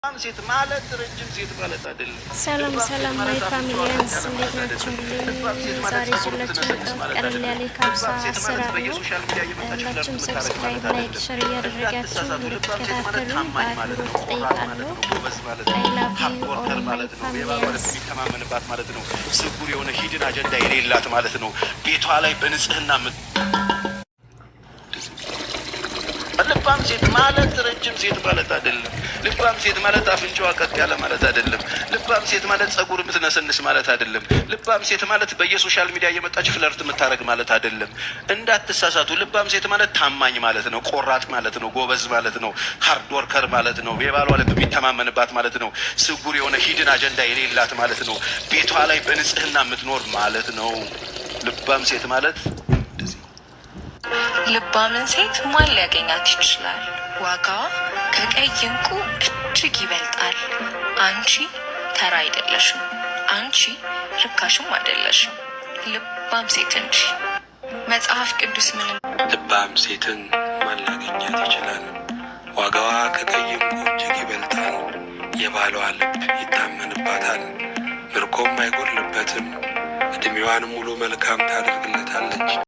ልባም ሴት ማለት ረጅም ሴት ማለት አይደለም። ሰላም ልባም ሴት ሰላም ማለት my አፍንጫዋ familians፣ ቀጥ ያለ እንዴት ማለት አይደለም። ናችሁልኝ? ልባም ሴት ማለት ዛሬ ጸጉር ይዤላችሁ የምትነሰንስ የመጣሁት ማለት ቀለል አይደለም። ያለ የካብሳ ልባም ሴት ማለት አሰራር ነው። በየ social media እየመጣች flirt ሁላችሁም የምታደርግ subscribe፣ ማለት like፣ አይደለም። share እያደረጋችሁ እንዳትሳሳቱ። ልባም ሴት ማለት እንድትከታተሉ ታማኝ ማለት ነው። በአክብሮት ቆራጥ ማለት እጠይቃለሁ። ነው። ጎበዝ ማለት ነው። I love hard you all worker my ማለት ነው። የባሏ ልብ familians። የሚተማመንባት ማለት ነው። ስጉር የሆነ hidden agenda የሌላት ማለት ነው። ቤቷ ላይ በንጽህና ልባም ሴት ማለት ረጅም ሴት ማለት አይደለም። ልባም ሴት ማለት አፍንጫዋ ቀጥ ያለ ማለት አይደለም። ልባም ሴት ማለት ጸጉር የምትነሰንስ ማለት አይደለም። ልባም ሴት ማለት በየ social media እየመጣች flirt የምታደርግ ማለት አይደለም። እንዳትሳሳቱ። ልባም ሴት ማለት ታማኝ ማለት ነው። ቆራጥ ማለት ነው። ጎበዝ ማለት ነው። Hard worker ማለት ነው። የባሏ ልብ የሚተማመንባት ማለት ነው። ስጉር የሆነ hidden agenda የሌላት ማለት ነው። ቤቷ ላይ በንጽህና የምትኖር ማለት ነው። ልባም ሴት ማለት እንደዚህ ነው። ልባምን ሴት ማን ሊያገኛት ይችላል? ዋጋዋ ከቀይ ዕንቁ እጅግ ይበልጣል። አንቺ ተራ አይደለሽም። አንቺ ርካሽም አይደለሽም። ልባም ሴት እንጂ። መጽሐፍ ቅዱስ ምን ልባም ሴትን ማን ሊያገኛት ይችላል? ዋጋዋ ከቀይ ዕንቁ እጅግ ይበልጣል። የባሏ ልብ ይታመንባታል፣ ምርኮም አይጎድልበትም። ዕድሜዋን ሙሉ መልካም ታደርግለታለች።